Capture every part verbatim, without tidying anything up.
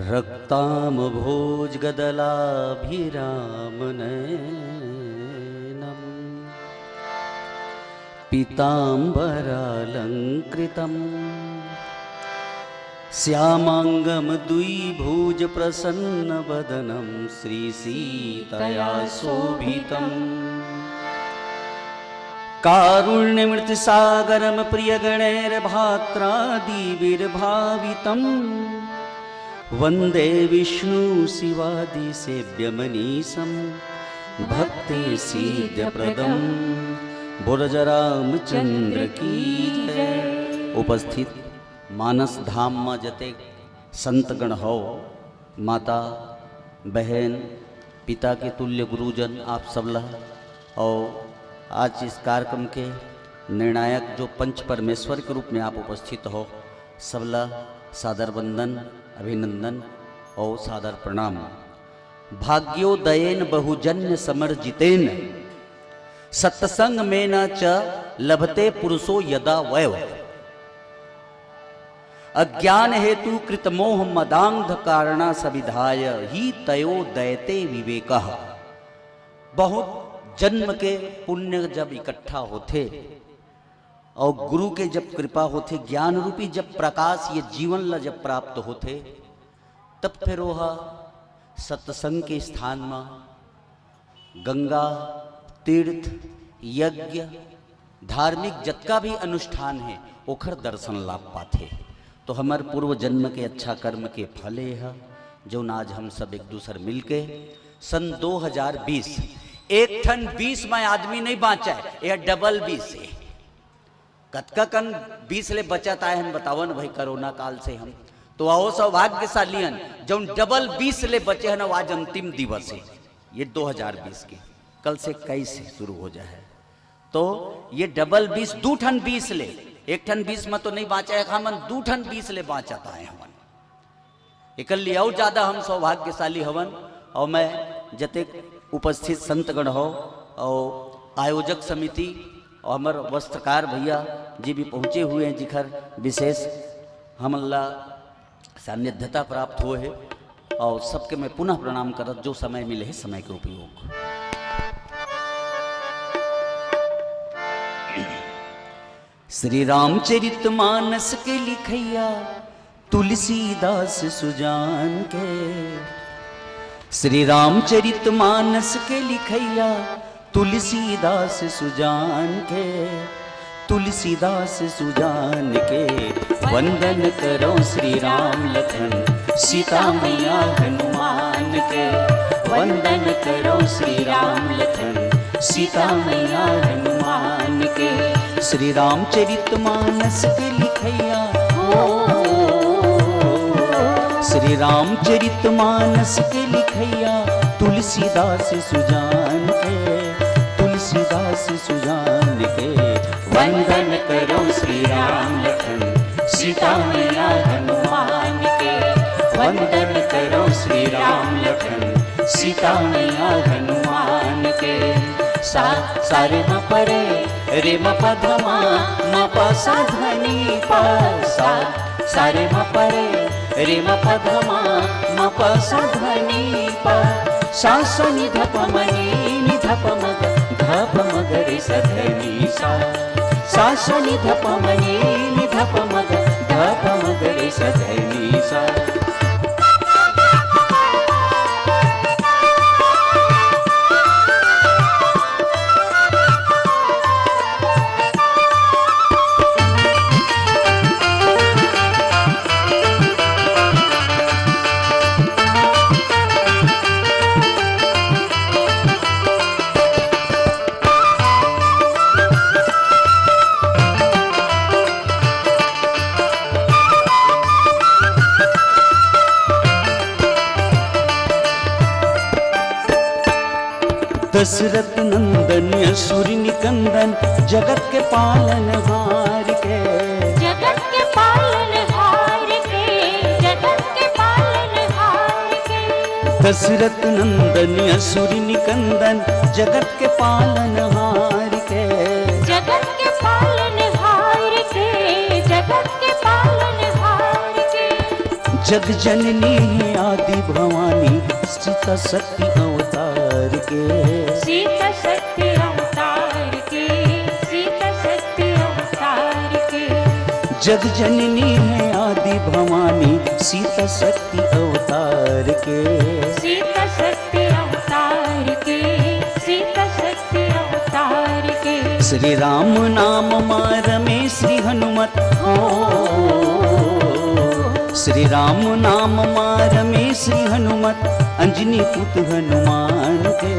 रक्ताम्भोजगदलाभिरामनयनम्। पीताम्बरालङ्कृतं श्यामाङ्गं द्विभुजप्रसन्नवदनं श्रीसीतया शोभितम्। कारुण्यमृतसागरं प्रियगणैर्भात्रादिभिर्भावितम्। वन्दे विष्णु शिवादिसेव्यमनीशं भक्तिसिद्धिप्रदम्। बोल राजा रामचंद्र की जय। उपस्थित मानस धाम म जतेक संतगण हो, माता, बहन, पिता के तुल्य गुरुजन, आप सबला, और आज इस कार्यक्रम के निर्णायक जो पंच परमेश्वर के रूप में आप उपस्थित हो, सबला सादर वंदन, अभिनंदन और सादर प्रणाम। भाग्योदयेन बहुजन्य समर्जितेन सत्संग में न च लभते पुरुषो यदा वयव। अज्ञान हेतु कृत मोह मदांध कारणा सविधाय ही तयो दयते विवेकः। बहुत जन्म के पुण्य जब इकट्ठा होथे और गुरु के जब कृपा होथे, ज्ञान रूपी जब प्रकाश ये जीवन ला जब प्राप्त होथे, तब फिर वह सत्संग के स्थान म गंगा, तीर्थ, यज्ञ, धार्मिक जतका भी अनुष्ठान हे, ओखर दर्शन लाभ पाथे। तो हमर पूर्व जन्म के अच्छा कर्म के फल ये ह, जौन आज हम सब एक दूसर मिलके सन दो हज़ार बीस, एक ठन बीस में आदमी नहीं बाँचा है, यह डबल बीस है। कतका कन बीस ले बचत आए हन, बतावन भाई, कोरोना काल से हम तो आओ सौभाग्यशाली हन, जौन डबल बीस ले बचे हन, आज अंतिम दिवस है ये दो हज़ार बीस के। कल से इक्कीस से शुरू हो जाए है, तो ये डबल बीस, दू ठन बीस ले, एक ठन बीस में तो नहीं बाँचा है, हमन दू ठन बीस ले बाँचत आए हमन। एकर लिए अउ ज्यादा हम सौभाग्यशाली हवन। और मैं जतेक उपस्थित संतगण हो और आयोजक समिति और हमर वस्त्रकार भैया जी भी पहुँचे हुए हैं, जिखर विशेष हमन ला सानिध्यता प्राप्त हुए है। और सबके मैं पुनः प्रणाम करत, जो समय मिले है, समय के उपयोग। श्री रामचरित मानस के लिखैया तुलसीदास सुजान के। श्री रामचरित मानस के लिखैया तुलसीदास सुजान के। तुलसीदास सुजान के वंदन करो श्री राम लखन सीता मैया हनुमान के। वंदन करो श्री राम लखन सीता मैया हनुमान के। श्री रामचरित मानस के लिखैया हो, श्री रामचरित मानस के लिखैया तुलसीदास सुजान के। तुलसीदास सुजान के वंदन करो श्री राम लखन सीता मैया हनुमान के। वंदन करो श्री राम लखन सीता मैया हनुमान के। सा, सा रे म प रे, रे म प ध म, म प सा ध नी प। सा, सा रे म प रे, रे म प ध म, म प सा ध नी प। सा स नि ध प म नी, नि ध प म ग, ध प म ग रे स ध नी सा। सा स नि ध प म नी, नि ध प म ग, ध प म ग रे स ध नी सा। दशरथ नंदन असुर निकंदन जगत के पालनहार के। जगत के पालनहार के, जगत के पालनहार के। दशरथ नंदन असुर निकंदन जगत के पालनहार के। जगत के पालनहार के, जगत के पालनहार के। जग जननी आदि भवानी सीता शक्ति अवतार के। सीता शक्ति अवतार के, सीता शक्ति अवतार के। जग जननी है आदि भवानी सीता शक्ति अवतार के। सीता शक्ति अवतार के, सीता शक्ति अवतार के। श्री राम नाम मार में श्री हनुमत हो। श्री राम नाम मार में श्री हनुमत, अंजनी पुत हनुमान के,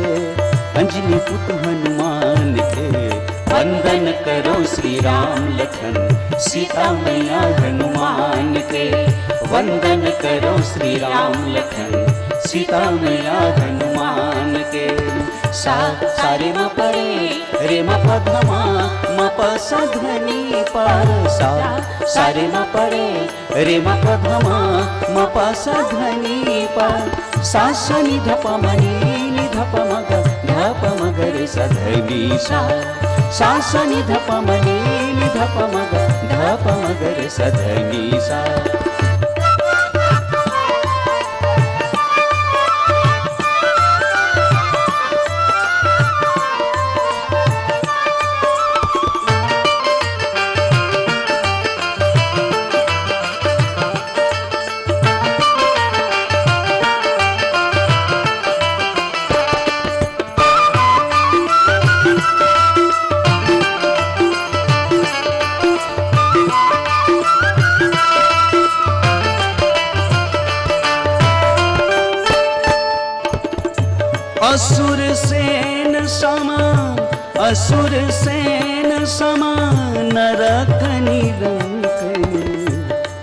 अंजनी पुत हनुमान के। वंदन करो श्री राम लखन सीता मैया हनुमान के। वंदन करो श्री राम लखन सीता मैया हनुमान के। सा सारे म परे रे म पधमा म प सा धनी प सा। सारे म परे रे म पधमा म प सा धनी प। सा सा नि ध प म नि नि ध प म ग ध प म ग रे सा धनी सा। सा सा नि ध प म नि नि ध प म ग ध प म ग रे सा धनी सा। असुर सेन सम असुर सेन सम नरक निरंक।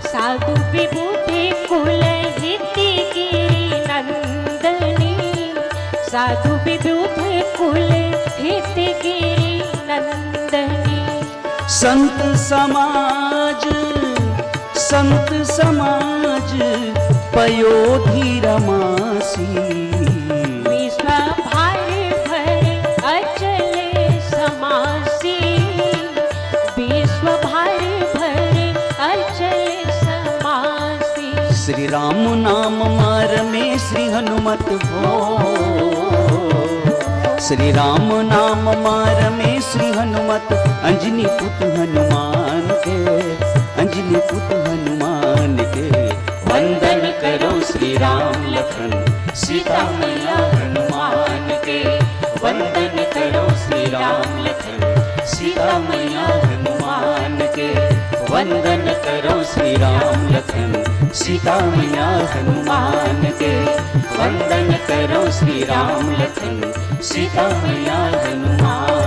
साधु विबुध कुल हितगिरि नंदनी। साधु विबुध कुल हितगिरि नंदनी। संत समाज संत समाज पयोधि रमासी। विश्व भार भर अचल समासी। विश्व भार भर अचल समासी। श्री राम नाम मार में श्री हनुमत हो। श्री राम नाम मार में श्री हनुमत, अंजनी पुत हनुमान के, अंजनी पुत हनुमान के। वंदन करो श्री राम लखन सीता मैया हनुमान के। वंदन करो श्री राम लखन सीता मैया हनुमान के। वंदन करो श्री राम लखन सीता मैया हनुमान के। वंदन करो श्री राम लखन सीता मैया हनुमान